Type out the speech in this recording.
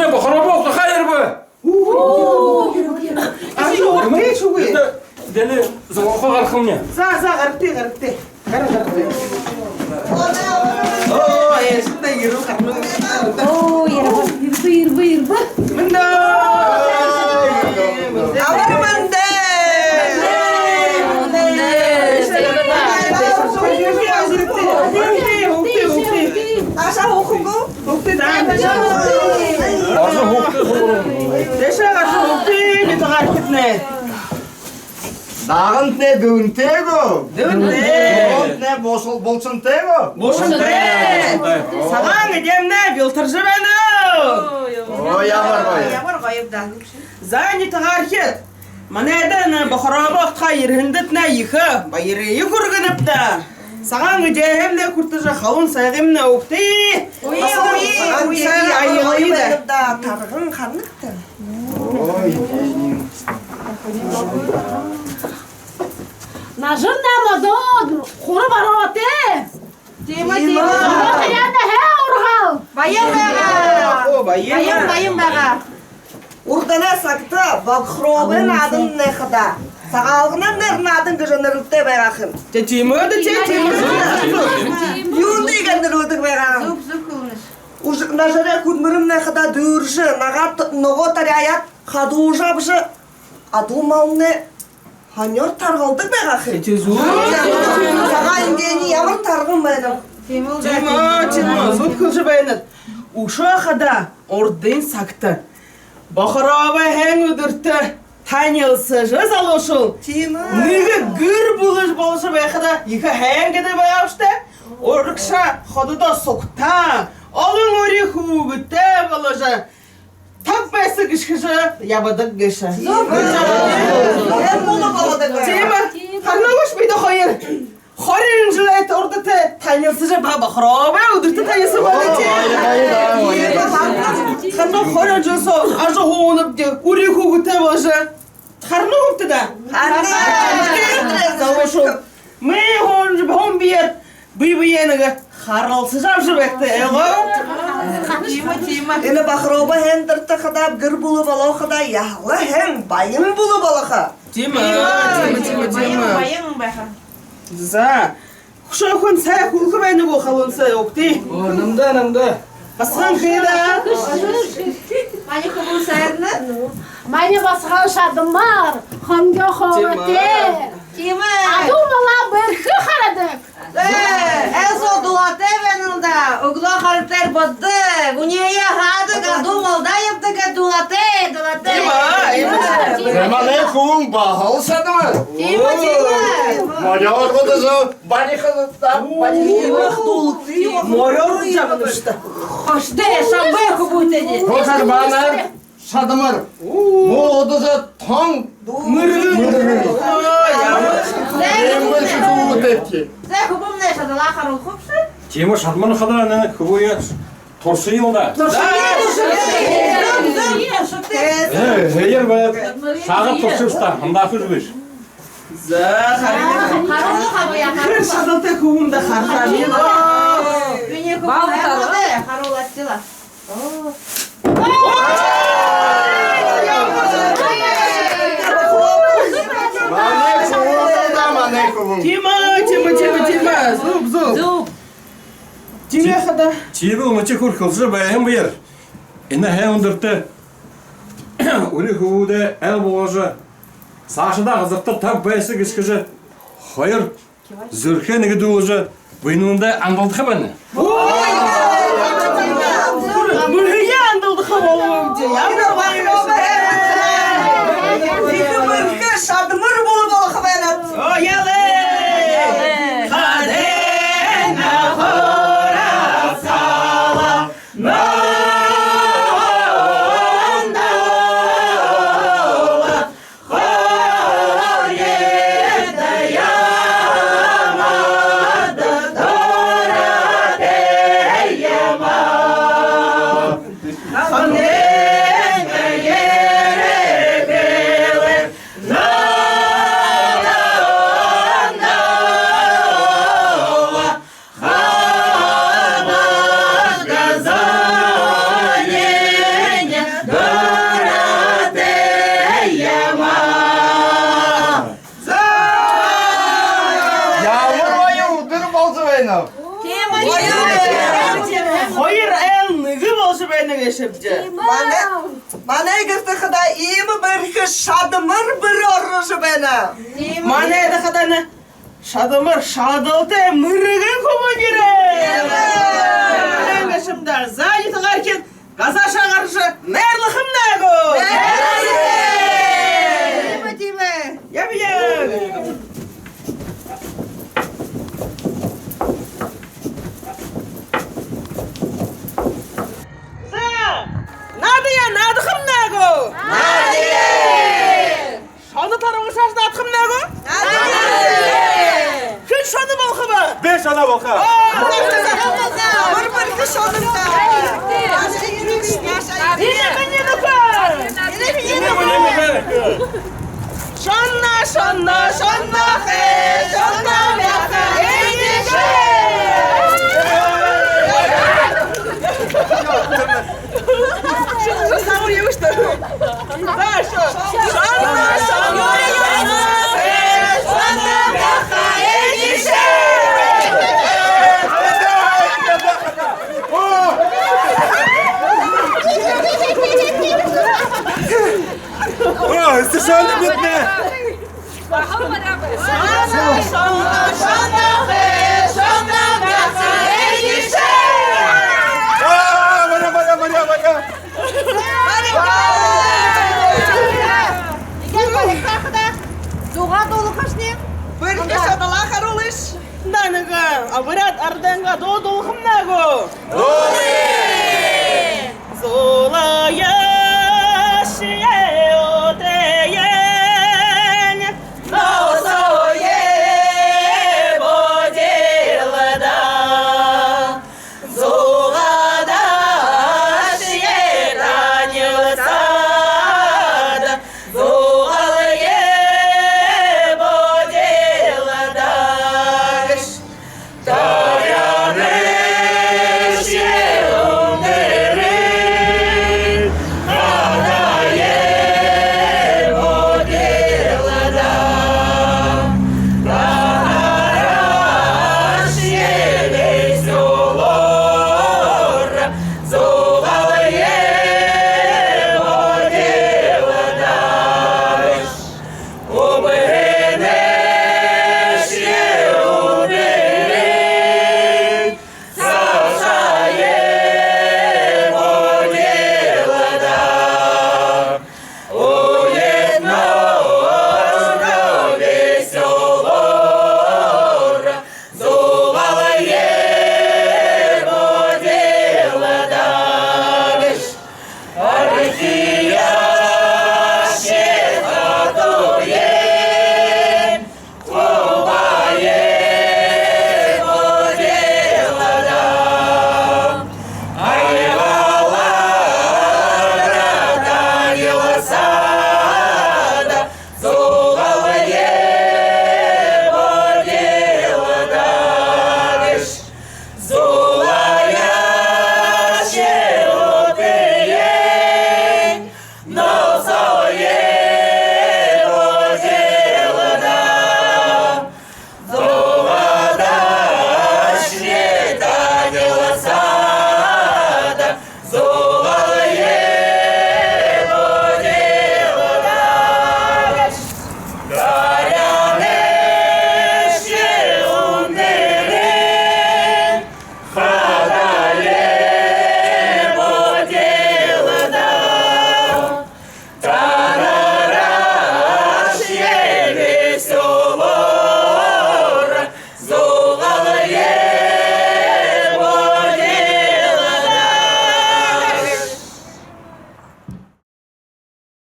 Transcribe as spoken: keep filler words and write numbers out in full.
Бохорообо угтахаа ерэбэ. Оо, ерэбэ, ерэбэ. Ажал угтыш үгы. Дэнэ, зугаха гарахамни. За, за, гарагты, гарагты. Гара, гарагты. Оо, эсэндэ ерэбэ, гарна. Оо, ерэбэ, ерэбэ, ерэбэ, ерэбэ. Мэндэ. Амар мэндэ. Мэндэ. Мэндэ. Угты, угты, угты. Наашаа һууха гү? Угты даа. Гаража угты, һуугты. Тиишээ гаража угты, нютагаархиднай. Наагантнай дүнтэй гү? Дүнтэй. Бултнай бусал булшантай гү? Булшантай. Сагаан эдеэмнай бялтаржа байна. Оо, ямар гоё. Ямар гоё даа. За, нютагаархид. Манайда энэ Бохорообо угтахаа ерэһэндэтнай ехэ баярые хүргэнэбди. Сагаан эдеэмнай хүртэжэ, халуун сайгымнай угты. Уй, уй, уй, уй, аял уй, уй, да. Тарган ханагты. Нажарнай модон хурба ороотой. Тиимэ, тиимэ. Яна хэ ургал. Баян байгаа. Оо, баян. Баян, баян байгаа. Урданай сагта Бохорообо наадан нээхэдэ, Сагаалганай нэрэ наадан гэжэ нэрлэдэг байгаа һэн. Тэ, тиимэ даа, тэ, тиимэ. Юундэ иигээд нэрлэдэг байгаа һэн? Зүб, зүб хэлэнэш. Уж-, Нажарай хүдэлмэринь нээхэдэ дүүржэ, ногоо т-, ногоо таряад, хадуужа абажа, адуу малнай һонёор таргалдаг байгаа һэн. Тэ, зүб. Сагаан эдеэниинь ямар тарган байна. Тиимэ, тиимэ, зүб хэлэжэ байнат. Үшөө хадаа урдын сагта Бохорообо һайн үдэртэ танилсажа залуушуул. Тиимэ. Нэгэ гэр бүлэ боложо байхада ехэ һайн гэдэг байгаа бшуу даа. Урагшаа хододоо сугтаа, олон үри хүүгэдтэй боложо, таб байса гэшхэжэ ябадаг гээшэ. Зүб. Һайн бүлэ болодог. Тиимэ. Харана гүш бидэ хоёр? Хорин жэлэй урда тэ танилсажа, Бохорообо үдэртэ танилсажа байна тэ. Харана, хорин жэл соо ажаһуунабди, үри хүүгэдтэй боложо. Харана гүбта даа? Харана. Залуушуул. Мүн һуун, һуун бэеэр бэе бэеэ нэгэ харалсажа абажа байгты, эгээ гү? Тиимэ, тиимэ. Энэ Бохорообо һайндэртэ хадаа, гэр бүлэ болоо хадаа, яһала һайн баян бүлэ болохо. Тиимэ, тиимэ, тиимэ, тиимэ. Баян, баян байха. За. Хүшөө хүн сай хүлхэ байна гү, халуун сай угты? Оо, намда, намда. Басаган хэр даа? Манай хүбүүн сайдна. Манай басаган шадамар, хонгёо хоотой. Тиимэ. Адуу малаа бэрхэ харадаг. Э, эл соо дулаатай байнал даа. Үглөө хара тээгээр бодо. Үнеэ хаадаг, адуу малдаа ябадаг, дулаатай, дулаатай. Тиимэ, тиимэ. Манай хүбүүн баһал шадамар. Тиимэ, тиимэ. Морёор бодожо, бариха даа, бариха. Морёор жагнашта. Хоштой, шамбай хүбүүтэй. Хошор баанар. Шадамар. Муу удажа тон. Мэргэн. Мэргэн. Ой, ямар. Эмбэл шүтүүтэйбши. Зэ, хүбүүмнай шадалаа харуулхабши. Тиимэ, шадамар хадаа энэ хүбүүе туршыел даа. Туршыел. Э, һээр байг. Шаагаад туршыш даа, хандааха үгы бэшэ. За, харин. Харуулха бэе, хэр шадалтай хүбүүмнай харахаа. Минии хүбүүн баал хараа. Харуулаад шила. Манай хүбүүн даа, манай хүбүүн. Тиимэ, тиимэ, тиимэ, тиимэ. Зүб, зүб. Зүб. Тиимэ хадаа. Тиимэ, мүнөө хэр хэлэжэ байһан бэеэр. Энэ һайн үдэртэ үри хүбүүдээ айл болгожо, саашадаа газарта таб байса гэшхэжэ, хоёр зүрхөө нэгэдүүлжэ, буянуудаа андалдаха байна. Мүнөө андалдаха болоо юм даа. Ямар баяр. Ехэ бэрхэ шадамар бүлэ болохо байна. Оо, ялай. Хадэн ахара сала. Нэгэ шэбжэ. Манай, манай гэртэ хадаа иимэ бэрхэ шадамар бүри орожо байна. Манайда хадаа энэ шадамар шадалтай мэргэн хүбүүн ерээ. Нэгэ шэбжэ. За, итагархин газаашаа гаража найрлахамнай гү? Тиимэ, тиимэ. Ябая. За, наадая, наадахамнай гү? Наадая. Шоно тарбашааш наадахамнай гү? Наадая. Хэн шоно болохоб? Би шоно болохоб. Оо, шоно болохоб. Шоно болохоб. Шоно болохоб. Шоно, шоно, шоно хэ, шоно мяха эдишэ. Шоно, шоно, шоно хэ, шоно мяха эдишэ. О, совершенно бедная. А, варя, варя, варя, варя. Зугаа дуулахаш нэ. Бэрхэ шадалаа харуулыш. Наа, нэгэ, а, буряад арадайнгаа дуу дуулахамнай гү? Дуулая!